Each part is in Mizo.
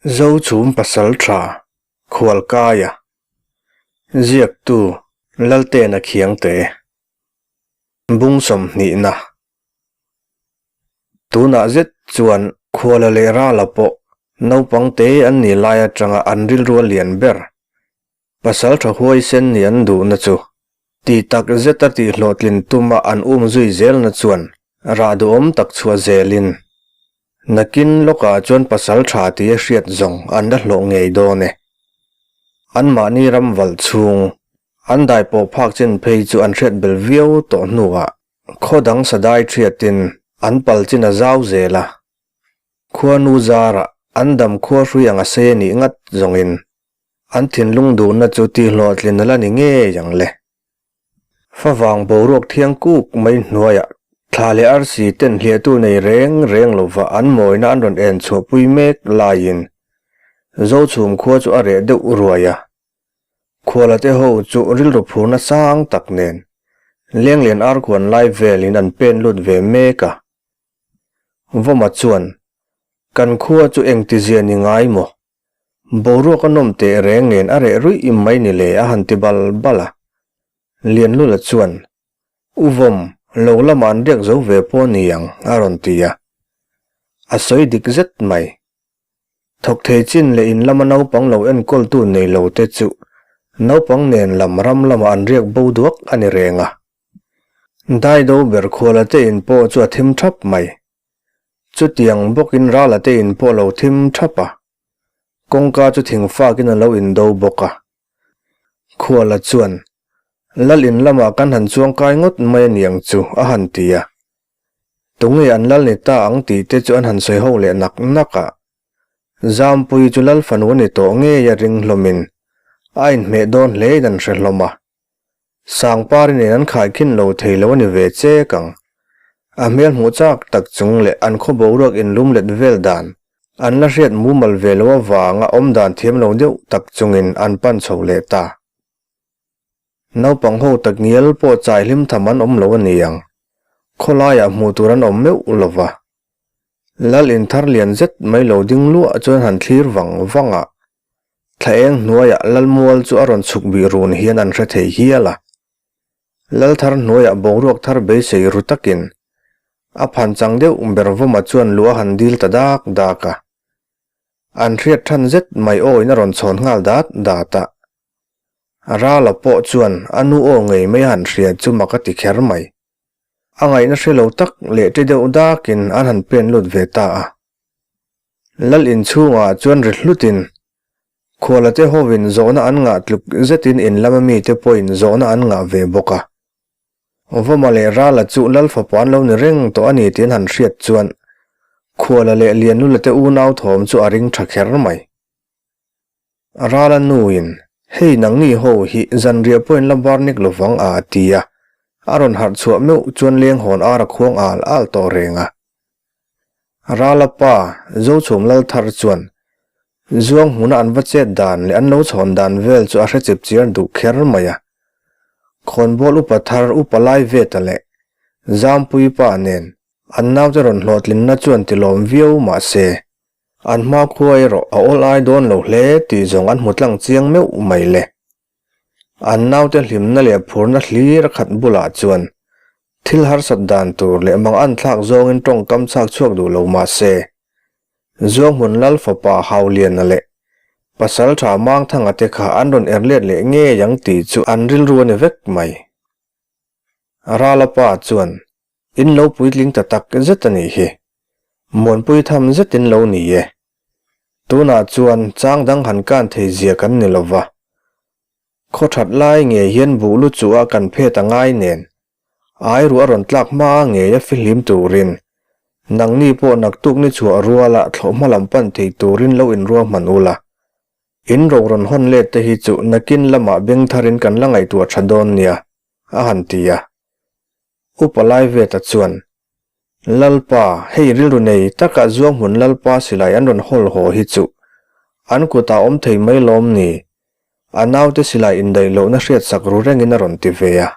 Zochhum Pasaltha Khualkaia Ziaktu Laltena Khiangte Bung sawmhnihna Tunah zet chuan Khuala leh Rala pawh naupang te an nih lai atanga an rilru a lian ber. Pasaltha huaisen nih an duhna chu tih tak zeta tih hlawhtlin tuma an um zui zelna chuan rah duhawm tak chhuah zelin nakin lawkah chuan pasaltha tih a hriat zawng an la hlawh ngei dawn e. Anmahni ram valh chhung an dai pawh phak chin phei chu an hriat bel viau tawh hnuah khaw dang sadai thiatin an pal chin a zau zel a. Khuanu zarah an dam khua hrui ang a sei a nih ngat zawngin An thinlung duhna chu tihhlawhtlin a la ni ngei ang le. Favang boruak thiang kuk mai hnuaiah thla leh arsi ten hliahtu nei reng reng lova an mawina an rawn en chhuahpui mek laiin Zochhum khua chu a reh deuh ruai a. Khualate ho chu rilru phurna sang tak nen Lenglian arkhuan lai velin an pen lut ve mek a. Vawma chuan, Kan khua chu engtizia ni ngai maw? Boruak a nawm teh reng nen a reh ruih im mai ni le a han ti bal bal a. Lianlula chuan, U Vawm, lo lamah an riak zo ve pawh ni ang, a rawn ti a. A sawi dik zet mai. Thawk thei chin leh in lama naupang lo enkawltu nei lo te chu naupang nen lam ram lamah an riak bo duak a ni reng a. Daido ber khuala te in pawh chu a thim thap mai. Chutiang bawkin rala te in pawh lo thim thap a, kawngka chu thing fakin a lo indo bawk a. Khuala chuan, Lal in lamah kan han chuang kai ngawt mai a niang chu, a han ti a. Tunge an lal ni ta ang tih te chu an han sawi ho leh nak nak a. Zampui chu lal fanu a ni tawh ngei a ring hlawmin a inhmeh dawn hlein an hre hlawm a. Sangpari nen an khaikhin lo thei lo a ni ve chek ang. A hmel hmuh chak tak chung leh an khaw boruak inlum let vel dan an la hriat mumal ve lo avanga awm dan thiam lo deuh tak chungin an pan chho leh ta. Naupang ho tak ngial pawh chai hlim tham an awm lo a ni ang. Khawlaiah hmuh tur an awm meuh lo va. Lal inthar lian zet mai lo ding luah chuan han thlir vang vang a. Thla eng hnuaiah Lalmual chu a rawn chhuk bih run hian an hre thei hial a. Lalthar hnuaiah boruak thar beisei ru takin a phan chang deuh ber vawma chuan lu a han dil ta dak dak a. An hriat than zet mai awin a rawn chhawn nghal dat dat a. Rala pawh chuan a nu aw ngei mai a han hria chu mak a ti kher mai. A ngaihna hre lo tak leh ṭi deuh dakin an han pen lut ve ta a. Lal inchhungah chuan ri hlutin, Khualate hovin zawhna an ngah tluk zetin in lama mite pawhin zawhna an ngah ve bawk a. Vawma leh Rala chu Lal fapa an lo ni reng tawh a ni tih an han hriat chuan Khuala leh Lianlulate unau thawm chu a ring tha kher mai. Rala nuin, Hei nangni ho hi zanriah pawhin la bar nek lovang a ti a, a rawn harh chhuah meuh chuan leng hawn ar a khuang al al tawh reng a. Rala pa, Zochhum Lalthar chuan Zuang hmuna an va chet dan leh an lo chhawn dan vel chu a hre chip chiar duh kher mai a. Khawnbawl upa thar upa lai ve ta leh Zampui pa nen an naute rawn hlawhtlinna chuan tilawm viau mah se, An hmakhua erawh a awl ai dawn lo hle tih zawng an hmu tlang chiang meuh mai le. An naute hlimna leh phurna hlir a khat bulah chuan thil harsat dan tur leh mang an thlak zawngin tawngkam chhak chhuak duh lo mah se, Zuanghmun Lal fapa Hauliana leh Pasaltha Mangthanga te kha an rawn er let leh ngei ang tih chu an rilru a ni vek mai. Rala pa chuan In lo puitling ta tak zet a nih hi. Muanpui tham zet in lo ni e. Tunah chuan chang dang han kan thei zia kan ni lo va. Khaw that lai ngei hian buh lu chu a kan phet a ngai nen. Ai ruah a rawn tlak hma ngei a fihlim turin nangni pawh naktuk ni chhuah ruala thlawhhma lam pan thei turin lo inruahman ula. In ro rawn hawn let te hi chu nakin lamah beng tharin kan la ngaihtuah tha dawn nia, a han ti a. Upa Laiveta chuan, Lalpa, hei rilru nei taka Zuanghmun Lalpa silai an rawn hawl haw hi chu an kutah awm thei mai lawm ni? A naute silai indaih lohna hriatsak ru rengin a rawn ti ve a.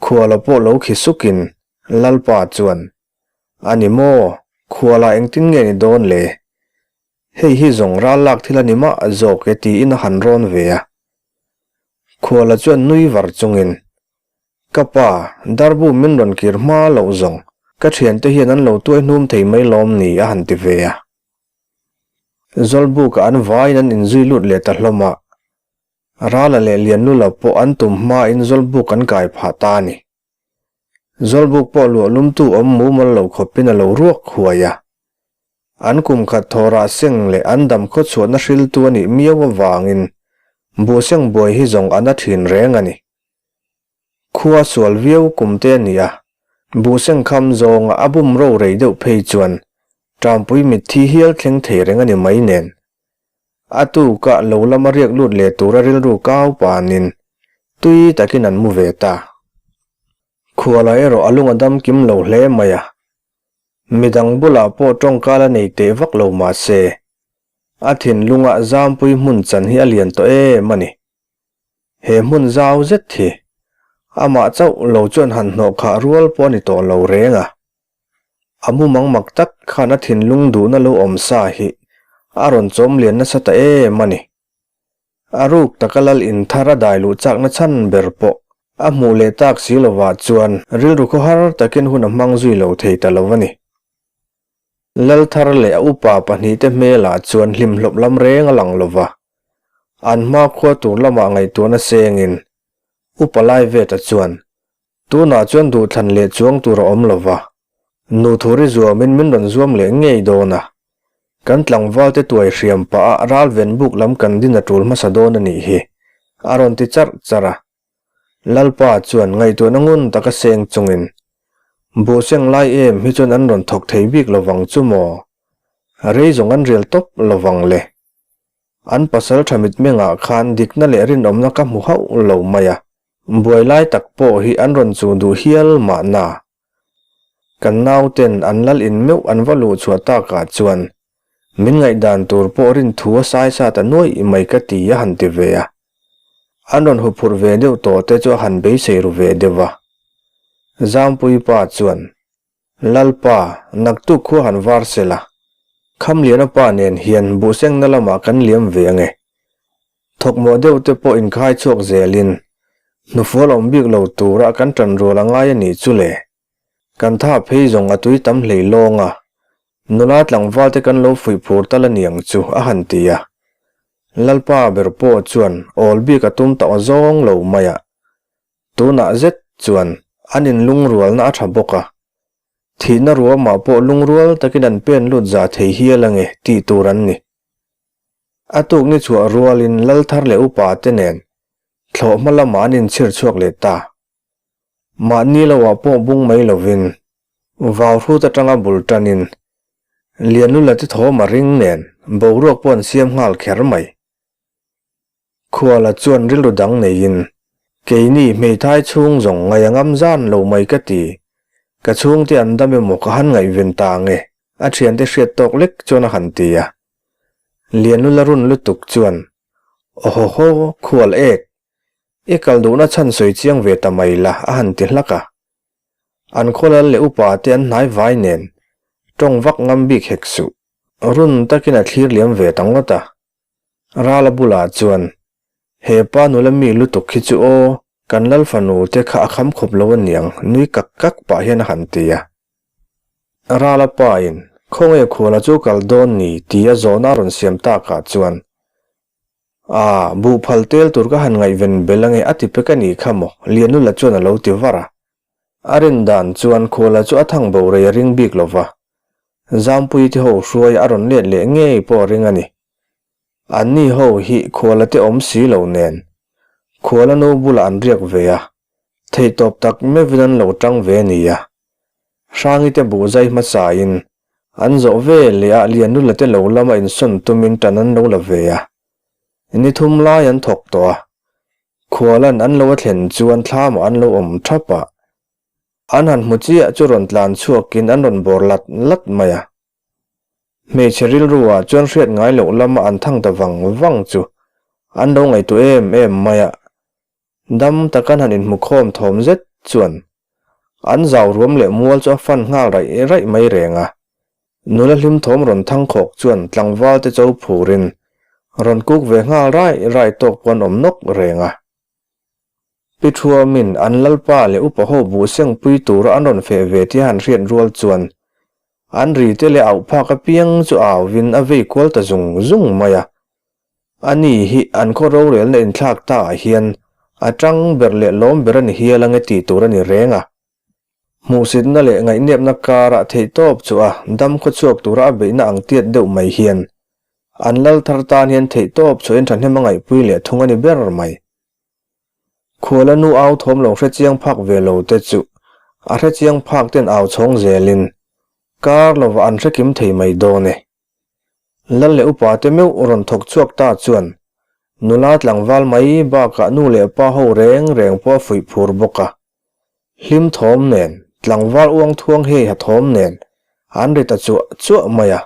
Khuala pawh lo khi sukin Lalpa chuan, A ni maw, khuala engtin nge ni dawn le? Hei hi zawng ral lak thil a ni mah zawk e tiin a han rawn ve a. Khuala chuan nui var chungin, Ka pa, darbu min rawn kir hma loh zawng, ka thiante hian an lo tuai hnum thei mai lawm ni a han ti ve a. Zawlbuka an vaiin an inzui lut leh ta hlawm a. Rala leh Lianlula pawh an tum hmain Zawlbuk an kai phah ta a ni. Zawlbuk pawh luah lumtu awm mumal lo khawpin a lo ruak huai a. An kum khat thawhrah seng leh an dam khawchhuahna hriltu a nih miau avangin buhseng buai hi zawng a na thin reng a ni. Khua sual viau kum te a ni a, buhseng kham zawnga a bum ro rei deuh phei chuan Ṭampui mitthi hial thleng thei reng a ni mai nen. A tukah lo lama riak lut leh tura rilru kau panin tui takin an mu ve ta. Khuala erawh a lung a dam kim lo hle mai a. Midang bulah pawh tawngkal a nei teh vak lo mah se, a thinlungah zampui hmun chan hi a lian tawh em a ni. He hmun zau zet hi amah chauh lo chuan han hnawh khah rual pawh a ni tawh lo reng a. A mumang mak tak khan a thinlung duhna lo awm sa hi a rawn chawm lian nasa ta em a ni. A ruk taka lal in thar a dai luh chakna chhan ber pawh a hmuh leh tak si lovah chuan rilru khawhar takin hun a hmang zui lo thei ta lo a ni. Lal thar leh a upa pahnihte hmelah chuan hlimhlawp lam reng a lang lova, an hmakhua tur lamah ngaihtuahna sengin upa lai veta chuan Tunah chuan duhthlan leh chuang tur a awm lo va, nu thuri zuamin min rawn zuam leh ngei dawn a. Kan tlangvalte tuai hriam pah a ral ven buk lam kan din a tul hmasa dawn a nih hi, a rawn ti charh charh a. Lalpa chuan ngaihtuahna ngun taka seng chungin, Buhseng lai em hi chuan an rawn thawk thei bik lovang chu maw? Rei zawng an rial tawp lovang le. An pasal tha mitmengah khan dikna leh rinawmna ka hmu hauh lo mai a, buai lai tak pawh hi an rawn chuh duh hial mahna. Kan nauten an lal in meuh an va luh chhuah takah chuan min ngaihdan tur pawh rin thu a sai sa ta nuaih mai ka ti a han ti ve a. An rawn huphurh ve deuh tawh te chu a han beisei ru ve deuh a. Zampui pa chuan Lalpa, naktuk khua han var se la, Khamliana pa nen hian buhsengna lamah kan liam ve ange. Thawkmawh deuh te pawh inkhai chhuak zelin, hnufual awm bik lo tura kan ṭan rual a ngai a nih chu le. Kan tha phei zawng a tui tam hlei lawng a, nula tlangval te kan lo fuih phur tal a niang chu a han ti a. Lalpa ber pawh chuan awl bik a tum ta aw zawng lo mai a. Tunah zet chuan an inlungrualna a tha bawk a, thihna ruamah pawh lungrual takin an pen lut za thei hial ange tih tur an ni. A tuk ni chhuah rualin lal thar leh upa te nen thlawh hma lamah an inchhir chhuak leh ta. Mahni loah pawh bung mai lovin vau hrut atanga bul tanin Lianlula te thawm a ring nen boruak pawh an siam nghal kher mai. Khuala chuan rilru dang neiin, Keini hmeithai chhung zawng ngaih a ngam zan lo mai ka ti. Ka chhungte an dam emaw ka han ngaihven ta ang e, a thiante hriat tawk lek chuan a han ti a. Lianlula run lutuk chuan, Awhawhaw, khual ek, i kal duhna chhan sawi chiang ve ta mai la, a han ti hlak a. An khawlal leh upa te an hnai vai nen, tawng vak ngam bik hek suh. Run takin a thlir liam ve ta ngawt a. Rala bulah chuan, He pa nula mi lutuk hi chu aw, kan lal fanu te kha a kham khawp lo aniang, nui kak kak pah hian a han ti a. Rala pa in, Khawnge khuala chu kal dawn ni? ti a zawhna a rawn siam takah chuan, Aa, buhphal tel tur ka han ngaihven bel ange a ti pek a nih kha maw, Lianula chuan a lo ti var a. A rin dan chuan khuala chu a thang bo rei a ring bik lo va, Zampui te ho hruai a rawn let leh ngei pawh a ring a ni. Anni ho hi khuala te awm si lo nen, khuala nu bulah an riak ve a, theihtawp tak meuhin an lo tang ve a ni a. Hrangi te buh zai hmasain an zawh ve leh a Lianlula te lo lama insawn tumin tan an lo la ve a. Ni thum lai an thawk tawh a, khualan an lo a thlen chuan thlamah an lo awm thap a. An han hmu chiah chu rawn tlan chhuakin an rawn bawr lat lat mai a. Hmeichhe rilruah chuan hriat ngai loh lama an thang ta vang vang chu an lo ngaihtuah em em mai a. Dam takan han inhmu khawm thawm zet chuan an zau ruam leh mual chu a fan nghal raih raih mai reng a. Nula hlim thawm rawn thang khawk chuan tlangval te cho phurin rawn kuk ve nghal rai rai tawk pawh an awm nawk reng a. Pi Thuamin an lalpa leh upa ho buh seng pui tura an rawn feh ve tih a han hriat rual chuan an ri te leh auh phak apiang chu auvin a vei kual ta zung zung mai a. Ani hi an khaw rorelna inthlak ta ah hian a tang ber leh lawm ber a ni hial ange tih tur a ni reng a. Hmuhsitna leh ngaihnepna karah theihtawp chu a dam khawchhuak tura a beihna ang tiat deuh mai hian an lal thar tan hian theihtawp chhuahin thahnem a ngaihpui leh thung a ni ber mai. Khuala nu au thawm lo hre chiang phak ve lo te chu a hre chiang phak ten au chhawng zelin kar lovah an hre kim thei mai dawn e. Lal leh upa te meuh rawn thawk chhuak ta chuan nula tlangval mai bakah nu leh pa ho reng reng pawh a fuih phur bawk a. Hlim thawm nen, tlangval uang thuang hei ha thawm nen an ri ta chuah chuah mai a.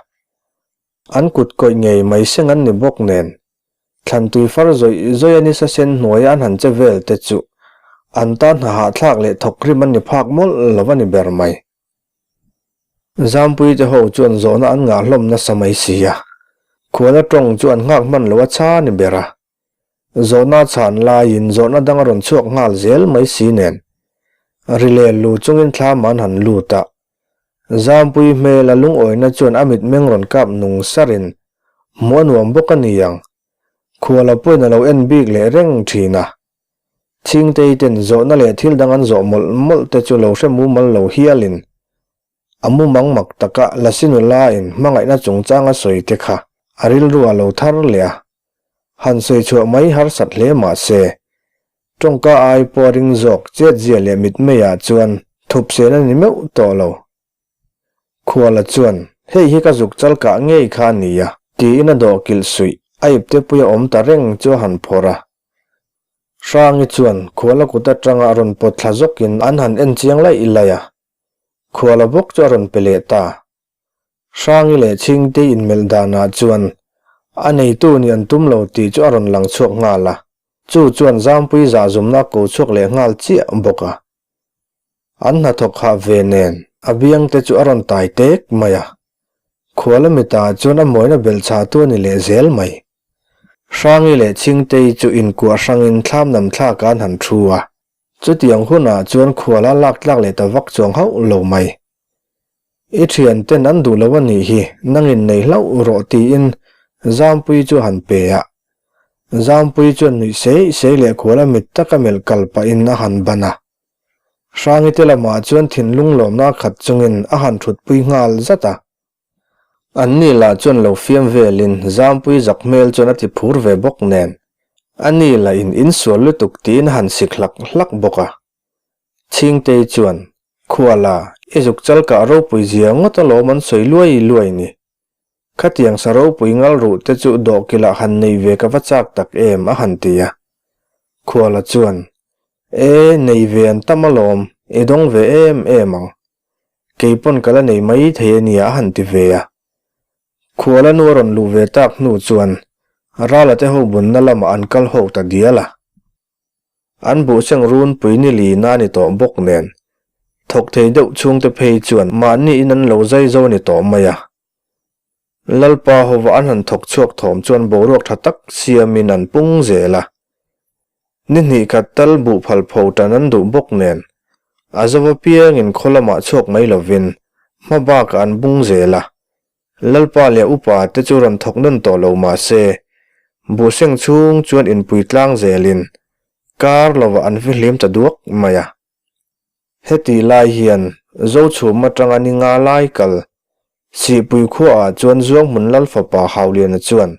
An kut kawih ngei mai seng an ni bawk nen, thlantui far zawih zawih a nisa sen hnuaia an han che vel te chu an tan hna hahthlak leh thawk rim an ni phak mawlh lo a ni ber mai. Zampui te ho chuan zawhna an ngah hlawm nasa mai si a, khuala tawng chu an nghak hman lo a cha ni ber a. Zawhna chhan laiin zawhna dang a rawn chhuak nghal zel mai si nen, ri leh lu chungin thlam an han lut a. Zampui hmel a lungawina chuan a mitmeng rawn kap nung sarin hmuh a nuam bawk a ni ang, khuala pawhin a lo en bik leh reng thin a. Chhingtei ten zawhna leh thil dang an zawh mawlh mawlh te chu lo hre mumal lo hialin a mumang mak taka Lasi nula-in hmangaihna chungchang a sawi te kha a rilru a lo thar leh a. Han sawi chhuah mai harsat hle mah se, tawngka ai pawh a ring zawk chetzia leh mitmeiah chuan thupsen a ni meuh tawh lo. Khuala chuan, Hei hi ka zuk chal kah ngei kha a nia, tiin a dawh kilh suih, a ipte pui a awm ta reng chu a han phawrh a. Hrangi chuan Khuala kut atanga a rawn pawt thla zawkin an han en chiang laih laih a. Khuala bawk chu a rawn pe leh ta. Hrangi leh Chhingte inmelh danah chuan a neitu nih an tum lo tih chu a rawn lang chhuak nghal a, chu chuan Zampui zahzumna a ko chhuak leh nghal chiah bawk a. An hnathawk hah ve nen a biang te chu a rawn tai tek mai a, khuala mitah chuan a mawina belh chhah tu a ni leh zel mai. Hrangi leh Chhingtei chu inkuah hrangin thlam nam thlakah an han thu a, chutiang hunah chuan khuala lak tlak leh ta vak chuang hauh lo mai. I thian ten an duh lo a nih hi, nangin nei hlauh rawh tiin Zampui chu a han pe a. Zampui chuan nuih sei sei leh khuala mit taka melh kal pahin a han ban a. Hrangi te lamah chuan thinlung lawmna a khat chungin a han thutpui nghal zat a. Anni lah chuan lo fiam velin Zampui zak hmel chuan a ti phur ve bawk nen, ani lah in insual lutuk tiin a han sik hlak hlak bawk a. Chhingtei chuan, Khuala, i zuk chal kah ropui zia ngawt alawm an sawi luai luai ni. Khatiang sa ropui ngal ruh te chu dawhkilah han nei ve ka va chak tak em a han ti a. Khuala chuan, E, nei ve an tam alawm, i dawng ve em em ang. Kei pawn ka la nei mai thei a nia a han ti ve a. Khuala nu a rawn luh ve tak hnu chuan Rala te ho bunna lamah an kal ho ta dial a. An buhseng runpui ni li na ni tawh bawk nen, thawk thei deuh chhungte phei chuan mahni in an lo zai zo ni tawh mai a. Lalpa hova an han thawk chhuak thawm chuan boruak tha tak siamin an pung zel a. Ni hnih khat tal buh phal pho tan an duh bawk nen, a zova piangin khaw lamah chhuak mai lovin hma bakah an bung zel a. Lalpa leh upa te chu rawn thawk nawn tawh lo mah se, buhseng chhung chuan inpui tlang zelin kar lovah an fihlim ta duak mai a. Heti lai hian Zochhum atanga ni nga lai kal Sihpui khuaah chuan Zuanghmun Lal fapa Hauliana chuan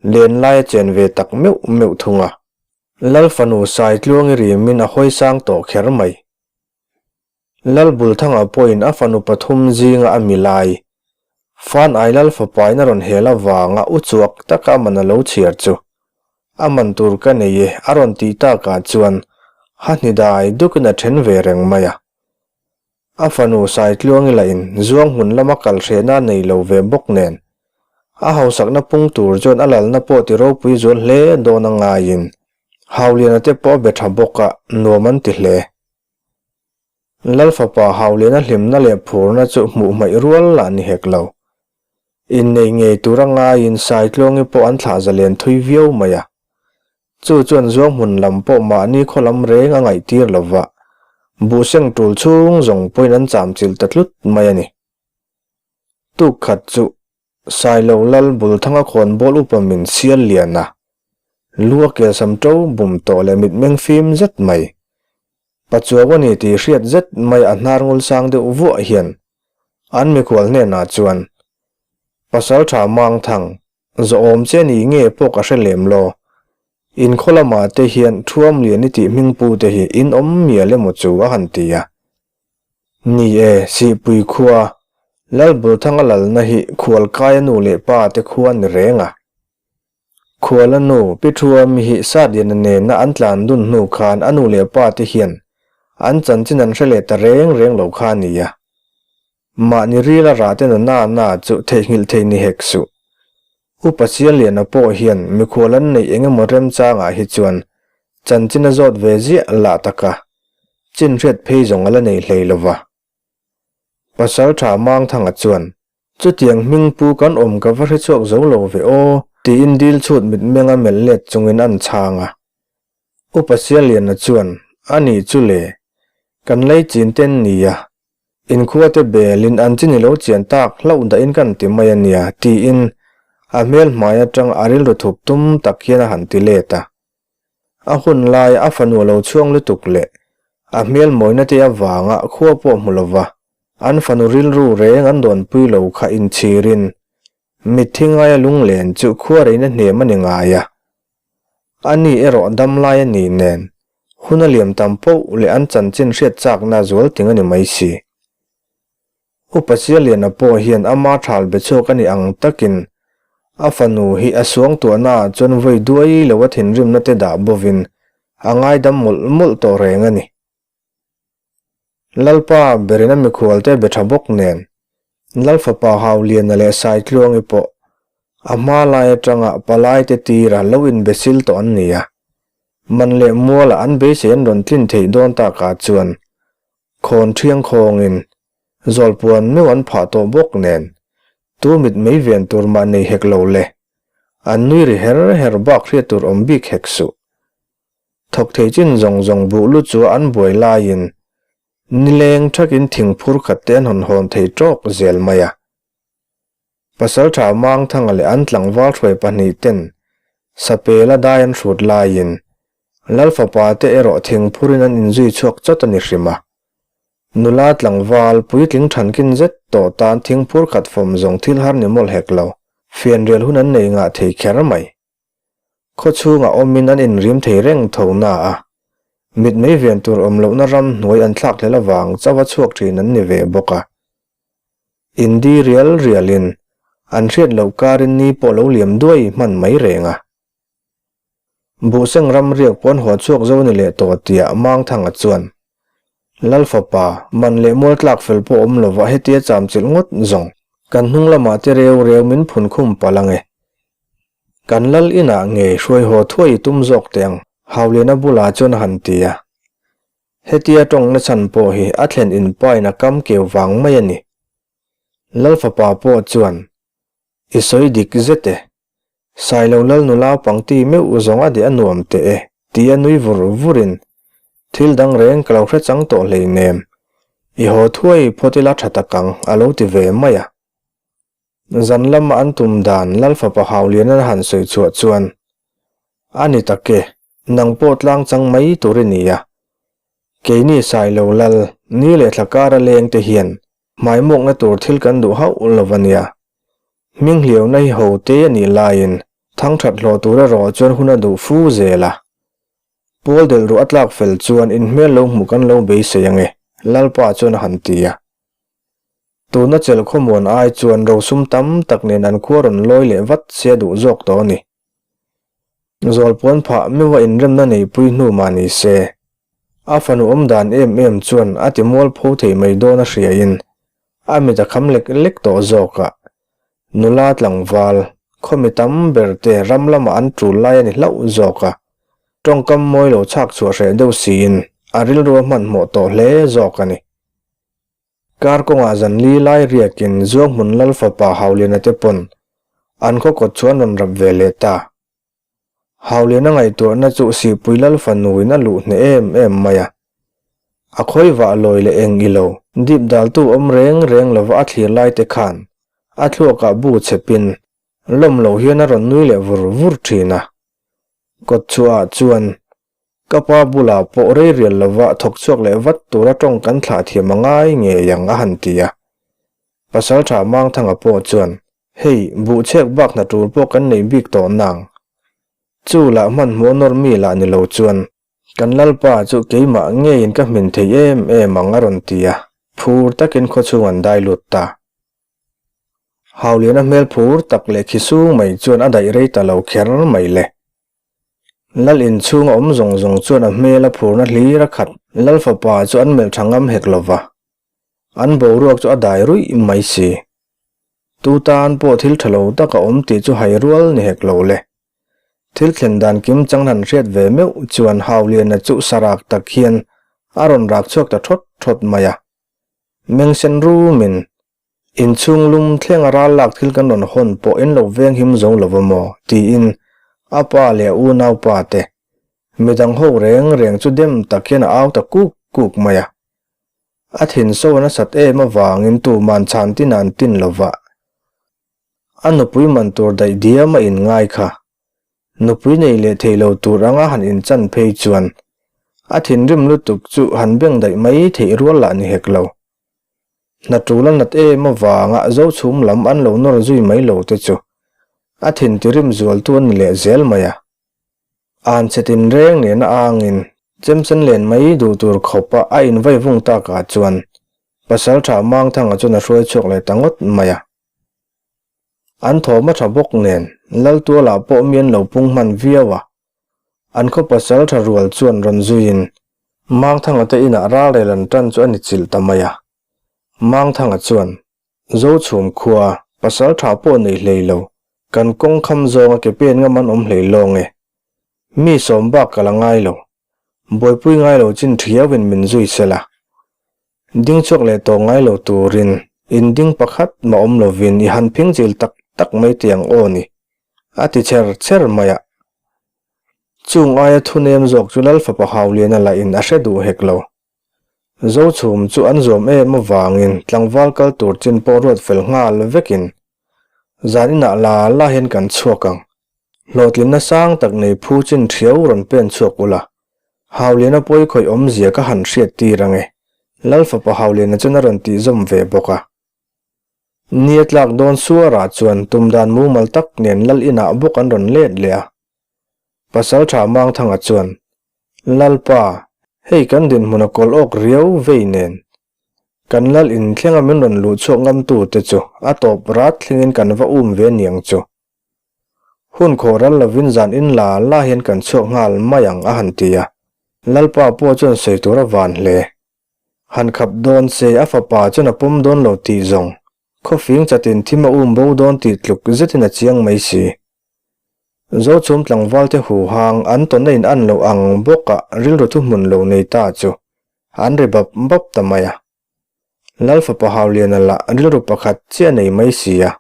len lai a chen ve tak meuh meuh thung a. Lal fanu Saitluangi rimin a hawi sang tawh kher mai. Lal Bulthanga pawhin a fanu pathum zinga a mi lai, Fan ai Lal fapain a rawn hel avanga u chuak taka a man a lo chhiar chu, A man tur ka nei e a rawn tih takah chuan ha hni dai dukin a then ve reng mai a. A fanu Saitluangi lahin zuang hmun lama kal hrehna a nei lo ve bawk nen, a hausakna pung tur chuan a lalna pawh ti ropui zual hle dawn a ngaiin Hauliana te pawh a be tha bawk a, nuam an ti hle. Lal fapa Hauliana hlimna leh phurna chu hmuh hmaih rual lah ni hek lo. Innei ngei tura ngaiin Saitluangi pawh an thlah zalen thui viau mai a. Chu chuan Zuanghmun lam pawh mahni khaw lam reng a ngaihtir lo va, buhseng tul chhung zawng pawhin an chamchilh ta tlut mai a ni. Tuk khat chu Sailo Lal Bulthanga khawnbawl upa min sial lian a, lu a kelsam to bum tawh leh mitmeng fim zet mai. Pachuau a ni tih hriat zet mai a hnar ngul sang deuh vuah hian an mikhual hnenah chuan, Pasal tha Mangthang, zawhawm che ni nge pawh ka hre lem lo. In khaw lamah te hian Thuam Lian i tih hmingpu te hi in awm mial emaw chu a han ti a. Ni e, Sihpui khua, Lalbulthanga lalna hi Khualkaia nu leh pa te khua ni reng a. Khuala nu, Pi Thuami hi Satliana nena an tlan dun hnu khan a nu leh pa te hian an chanchin an hre leh ta reng reng lo kha a ni a. Mahni rila rah te na na na chu theihnghilh thei ni hek suh. Upa Sialliana pawh hian mikhual an neih eng emaw remchangah hi chuan chanchin a zawt ve ziah lah tak a, chin hriat phei zawng a la nei hlei lo va. Pasalṭha Mangthanga chuan, Chutiang hming pu kan awm ka va hre chhuak zo lo ve aw, tiin dil chhut mitmeng a melh let chungin an chhang a. Upa Sialliana chuan, A nih chu le, kan lei chin ten nia, Inkhuate belin an chi ni lo chian tak hlauh dahin kan ti mai a nia, tiin a hmel hmai atang a rilru thup tum tak hian a han ti let a. A hun laia a fanu a lo chhuang lutuk leh a hmel mawina te avanga khua pawh hmu lova an fanu rilru reng an dawnpui lo kha inchhirin mitthi ngaia lunglen chu khua reina hnem a ni ngai a. Ani erawh damlai a ni nen, hun a liam tam poh leh an chanchin hriat chakna zual ting a ni mai si. Upa Sialiana pawh hian ama thal be chhuak a ni ang takin a fanu hi a suangtuahnaah chuan vawi duai lo a thinrimna te dah bovin a ngaidam mawlh mawlh tawh reng a ni. Lalpa berin a mikhualte be tha bawk nen, Lalfapa Hauliana leh Saitluangi pawh a hma lai atanga palaite tira lo inbesil tawh an ni a. Man leh mualah an beisei an rawn tlin theih dawn takah chuan khawn thiang khawngin zawlpuan meuh an phah tawh bawk nen tu mit mei ven tur mah nei hek lo le, an nui ri her her bak hriat tur awm bik hek suh. Thawk thei chin zawng zawng buh lu chu an buai laiin nileng thakin thingphur khat te an hawn hawn thei tawk zel mai a. Pasaltha Mangthanga leh an tlangval hruai pahnih ten Sapela dai an hrut laiin Lalfapa te erawh thingphurin an inzui chhuak chawt a ni hrim a. Nula tlangval puitling thankin zet tawh tan thingphur khat fawm zawng thil har ni mawlh hek lo, fianrial hun an nei ngah thei kher mai. Khaw chhungah awmin an inrim thei reng tho na a, mitmei ven tur awm lohna ram hnuai an thlak hlel avang chauha chhuak thin an ni ve bawk a. Indi rial rialin an hriat loh karin ni pawh lo liam duai hman mai reng a. Buhseng ram riak pawn haw chhuak zo ni leh tawh tia Mangthanga chuan Lal fapa, man leh mual tlak fel pawh awm lova hetia chamchilh ngawt zawng kan hnung lamah te reu reu min phun khum palh ange. Kan lal inah ngei hruai haw thuai i tum zawk teh ang, Hauliana bulah chuan a han ti a. Hetia tawngna chhan pawh hi a thlen inpain a kam keu vang mai a ni. Lal fapa pawh chuan, I sawi dik zet e. Sailo lal nula pangti meuh zawng a deh a nuam teh e, ti a nui vur vurin, Thil dang reng ka lo hre chang tawh hleinem. I haw thuai phawt ila tha tak ang, a lo ti ve mai a. Zan lama an tum dan Lal fapa Hauliana han sawi chhuah chuan, A ni tak e, nang pawh tlang chang mai tur i ni a. Keini Sailo Lal, ni leh thla kara leng te hian hmaimawkna tur thil kan duh hauh lo a nia. Hminghliauna hi ho te a nih laiin thangthat hlawh tur erawh chuan hun a duh fu zel a. Pawl delh ruah a tlak fel chuan inhmel lo hmuh kan lo beisei ang e, Lalpa chuan a han ti a. Tuna chelh khawmuan ai chuan rosum tam tak nen an khua rawn lawi leh vat se a duh zawk tawh a ni. Zawlpuan phah meuha inremna neipui hnu mah ni se, a fanu awm dan em em chuan a ti mualpho thei mai dawn a hriain a mit a kham lek lek tawh zawk a. Nula tlangval, khawmi tam ber te ram lamah an tul lai a ni hlauh zawk a. Tawngkam mawi lo chhak chhuah hreh deuh siin a rilru a hmanhmawh tawh hle zawk a ni. Kar kawngah zan li lai riakin Zuanghmun Lal fapa Hauliana te pawn an khaw kawt chu an rawn rap ve leh ta. Hauliana ngaihtuahna chu Sihpui Lal fanuin a luh hneh em em mai a. A khawi vah lawi leh eng i lo. Dip daltu awm reng reng lova a thlir lai te khan a thluakah bu chhepin lawm lo hian a rawn nui leh vur vur thin a. Kawtchhuahah chuan Ka pa bulah pawh rei rial lova thawk chhuak leh vat tura tawng kan thlah thiam a ngai ngei ang a han ti a. Pasaltha Mangthanga pawh chuan, Hei, buhchhek bak hna tul pawh kan nei bik tawh nang. Chu lah hmanhmawh nawr mi lah ni lo chuan, kan Lalpa chu keimah ngeiin ka hmin thei em em ang a rawn ti a, phur takin khawchhung an dai lut ta. Hauliana hmel phur tak leh khi sung mai chuan a daih rei ta lo kher mai le. Lal inchhung a awm zawng zawng chuan a hmel a phurna hlir a khat. Lal fapa chu an melh tha ngam hek lo va, an boruak chu a dai ruih mai si. Tu tan pawh thil tha lo tak a awm tih chu hai rual ni hek lo le. Thil thlen dan kim chang han hriat ve meuh chuan Hauliana chu sarak tak hian a rawn rak chhuak ta thawt thawt mai a. Mengsen rumin Inchhung lum thlenga ral lak thil kan rawn hawn pawh in lo veng him zo lo va maw? tiin a pa leh a unaupa te midang ho reng reng chu dem tak hian a au ta kuk kuk mai a. A thin so a nasat em avangin tuman chhan tin an tin lo va. A nupui man tur daih diam a inngai kha. Nupui nei leh thei lo tur anga han inchan phei chuan a thinrim lutuk chu han beng daih mai theih rual lah ni hek lo. Hna tul a nat em avanga Zochhum lam an lo nawr zui mai lo te chu a thin tirim zualtu a ni leh zel mai a. An che tinreng nena angin chemsen len mai duh tur khawpa a invai vung takah chuan Pasaltha Mangthanga chuan a hruai chhuak leh ta ngawt mai a. An thawm a tha bawk nen Laltualah pawh mi an lo pung hman viau a. An khaw pasal tha rual chuan rawn zuiin Mangthanga te inah ralrel an tan chu a ni chilh ta mai a. Mangthanga chuan, Zochhum khua, pasal tha pawh nei hlei lo, kan kawng kham zawnga ke pen ngam an awm hlei lawng e. Mi sawm bak ka la ngai lo. Buaipui ngai lo chin thiauin min zui sel a. Ding chhuak leh tawh ngai lo turin in ding pakhat mah awm lovin i han phing chil tak tak mai tih ang aw ni, a ti cher cher mai a. Chung aia thunem zawk chu Lal fapa Hauliana lahin a hre duh hek lo. Zochhum chu an zuam em avangin tlangval kal tur chin pawh ruat fel nghal vekin zan inah la la hian kan chhuak ang. Hlawhtlinna sang tak nei phu chin thiau rawn pen chhuak ula, Hauliana pawi khawih awmzia ka han hriat tir ange, Lal fapa Hauliana chuan a rawn tih zawm ve bawk a. Ni a tlak dawn suarah chuan tum dan mumal tak nen Lal inah bawk an rawn let leh a. Pasaltha Mangthanga chuan, Lalpa, hei kan dinhmun a kawl awk riau vei nen. Kan Lal in thlenga min rawn luh chhuak ngamtu te chu a tawp rat thlengin kan va um ve niang chu. Hun khawh ral lovin zan in la la hian kan chhuak nghal mai ang a han ti a. Lalpa pawh chuan sawi tur a van hle. Han khap dawn se a fapa chuan a pawm dawn lo tih zawng, khawfing chatin thim a um bo dawn tih tluk zetin a chiang mai si. Zochhum tlangvalte huhang an tawn a in an loh ang bawkah rilru thuhmun lo nei ta chu an ri bap bap ta mai a. Lal fapa Hauliana lah rilru pakhat chiah nei mai si a.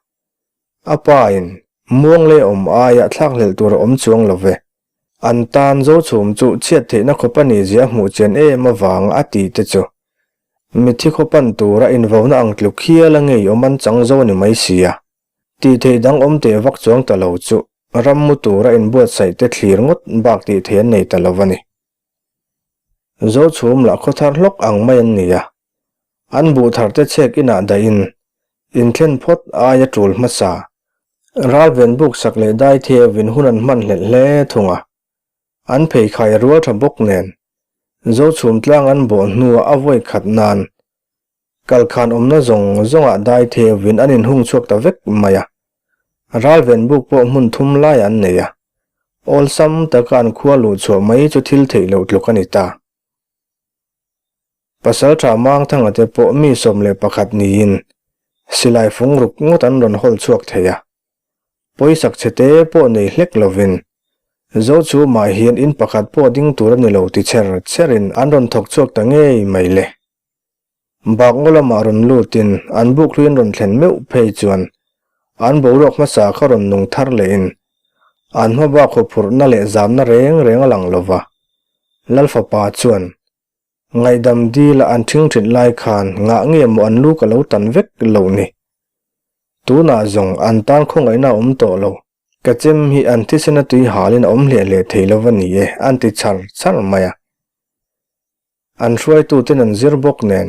A pa in, Muang leh awm aia thlakhlelh tur a awm chuang lo ve. An tan Zochhum chu chhiat theihna khawp a nih zia hmuh chian em avang a ti te chu. Mitthi khaw pan tura invauna ang tluk hial a ngei awm an chang zo a ni mai si a. Tih theih dang awm teh vak chuang ta lo chu ram mu tura inbuatsaih te thlir ngawt bak tih theih an nei ta lo a ni. Zochhum lah khawthar hlawk ang mai an ni a, an buh thar te chhek inah dahin inthlen phawt aia tul hmasa. Ralven buk sak leh dai theuhin hun an hman hlelh hle thung a, an pheikhai a rual tha bawk nen Zochhum tlang an bawh hnuah a vawi khat nan Kalkhan awmna zawng zawngah dai theuhin an inhung chhuak ta vek mai a. Ralven buk pawh hmun thum lai an nei a. Awlsam taka an khua luh chhuah mai chu thil theih loh tluk a ni ta. Pasaltha Mangthanga te pawh mi 11 niin silai fung ruk ngawt an rawn hawl chhuak thei a. Pawisak chhete pawh nei hlek lovin Zochhumah hian in pakhat pawh ding tur a ni lo ti chher chherin an rawn thawk chhuak ta ngei mai le. Bak ngaw lamah rawn lutin an buk hlui an rawn thlen meuh phei chuan an boruak hmasa kha rawn nung thar lehin an hma bak huphurhna leh zamna reng reng a lang lova. Lal fapa chuan Ngaihdam dila an ṭhingṭhit lai khan ngah nge maw an lu ka lo tan vek loh ni. Tunah zawng an tan khawngaihna a awm tawh lo. Ka chem hi an thisena tui halin a awm hleh hleh thei lo va ni e, an ti char char mai a. An hruaituten an zir bawk nen,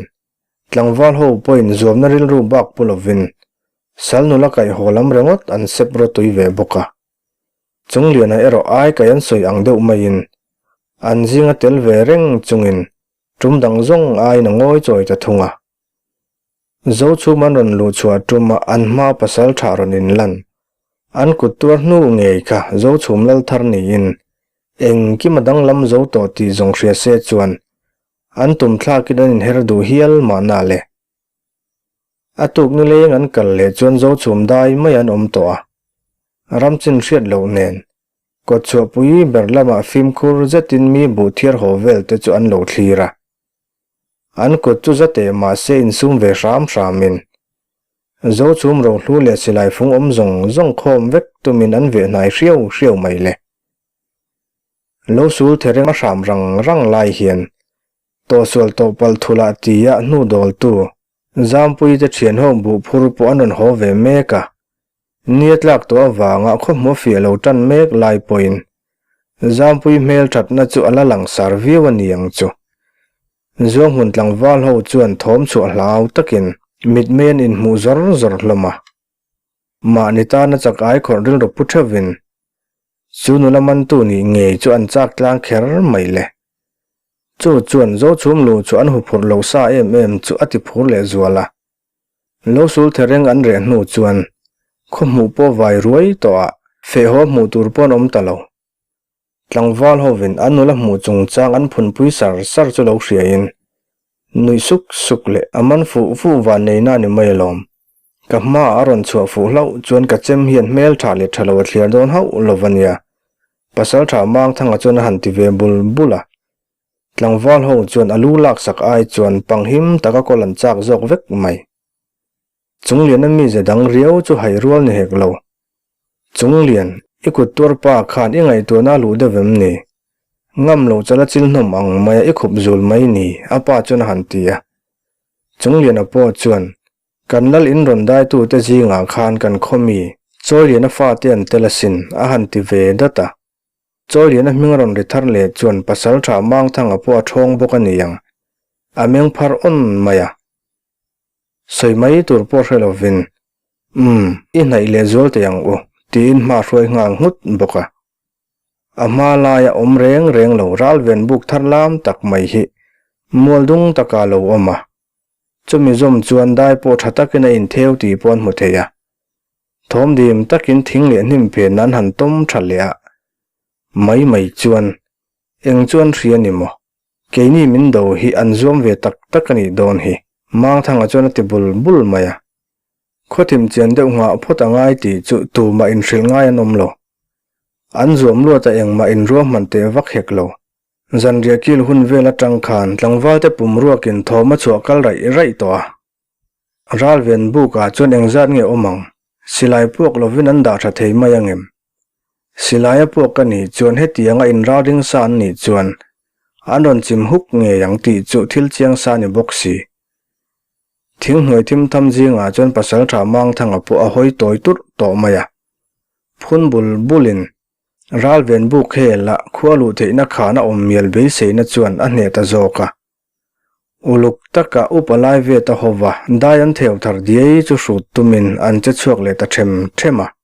tlangval ho pawhin zuamna rilru bak pu lovin sal nula kaih haw lam ringawt an sep rawtui ve bawk a. Chungliana erawh ai kai an sawi ang deuh maiin an zinga tel ve reng chungin tum dang zawng aiin a ngawi chawi ta thung a. Zochhum an rawn luh chhuah tuma an hma pasal tha rawn inlan. An kut tuar hnu ngei kha Zochhum lal thar niin engkim a danglam zo tawh tih zawng hria se chuan an tum thlakin an inher duh hial mahna le. A tuk nileng an kal leh chuan Zochhum dai mai an awm tawh a. Ramchin hriat loh nen, kawtchhuahpui ber lamah fimkhur zetin mi buh thiar haw vel te chu an lo thlir a. An kut chu za teh mah se insum ve hram hramin, Zochhum rohlu leh silai fung awm zawng zawng khawm vek tumin an veh hnai hriau hriau mai le. Lo sul thereng a hram rang rang lai hian Tawhsual tawhpalh thulah tia hnu dawltu Zampuite thian ho buh phur pawh an rawn haw ve mek a. Ni a tlak tawh avanga khawhmuh a fiah lo tan mek lai pawhin Zampui hmel thatna chu a la langsar viau a ni ang chu. Zuanghmun tlangval ho chuan thawm chhuah hlau takin mitmei an inhmuh zawr zawr hlawm a. Mahni tana chak ai khawrh rilru pu theuhin chu nula mantu nih ngei chu an chak tlang kher mai le. Chu chuan Zochhum lu chu an huphurh lo sa em em chu a ti phur leh zual a. Lo sul thereng an reh hnu chuan khaw hmuh pawh vai ruai tawh ah feh haw hmuh tur pawh an awm ta lo. Tlangval hovin an nula hmuh chungchang an phunpui sar sar chu lo hriain nuih suk suk leh a man fuh fuh van neina a ni mai alawm. Ka hmaah a rawn chhuah fuh hlauh chuan ka chem hian hmel tha leh tha lo a thliar dawn hauh lo va nia. Pasaltha Mangthanga chuan a han ti ve bul bul a. Tlangval ho chuan a lu laksak ai chuan panghim taka kawl an chak zawk vek mai. Chungliana mize dang riau chu hai rual ni hek lo. Chunglian, i kut tuar pa khan i ngaihtuahna a luh deuh em ni? Ngam lo chala chil hnawm ang maia i khup zul mai ni, a pa chuan a han ti a. Chungliana pawh chuan, Kan lal in rawn daitute zingah khan kan khaw mi, Chawiliana fate an tel asin, a han ti ve dat a. Chawiliana hming a rawn ri thar leh chuan Pasaltha Mangthanga pawh a ṭhawng bawk a ni ang. A meng phar awn mai a. Sawi mai tur pawh hre lovin, Umm, i hnaih leh zual teh ang u, tiin hma hruai nghal nghut bawk a. A hma laia awm reng reng lo ralven buk thar lam tak mai hi mual dung taka lo awm a. Chumi zawm chuan dai pawh tha takin a intheu tih pawh an hmu thei a. Thawm dim takin thing leh hnim phen an han tawm tha leh a. Mai mai chuan, Eng chuan hria ni maw? Keini min do hi an zuam ve tak tak a nih dawn hi. Mangthanga chuan a ti bul bul mai a. Khawthim chian deuh nghah phawt a ngai tih chu tumah inhrilh ngai an awm lo. An zuam luat a engmah inruahman teh vak hek lo. Zanriah kil hun vel atang khan tlangvalte pum ruakin thawm a chhuah kal raih raih tawh a. Ralven bukah chuan engzat nge awm ang? Silai puak lovin an dah tha thei mai angem? Silai a puak ka nih chuan hetianga inralring sa an nih chuan an rawn chim huk ngei ang tih chu thil chiang sa a ni bawk si. Thinghnuai thim tham zingah chuan Pasaltha Mangthanga pawh a hawi tawi turh tawh mai a. Phun bul bulin Ralven buk hel a khua luh theihna khan a awm mial beiseina chuan a hneh ta zawk a. Uluk taka upa lai ve ta hova dai an theu thar diai chu hrut tumin an che chhuak leh ta them them a.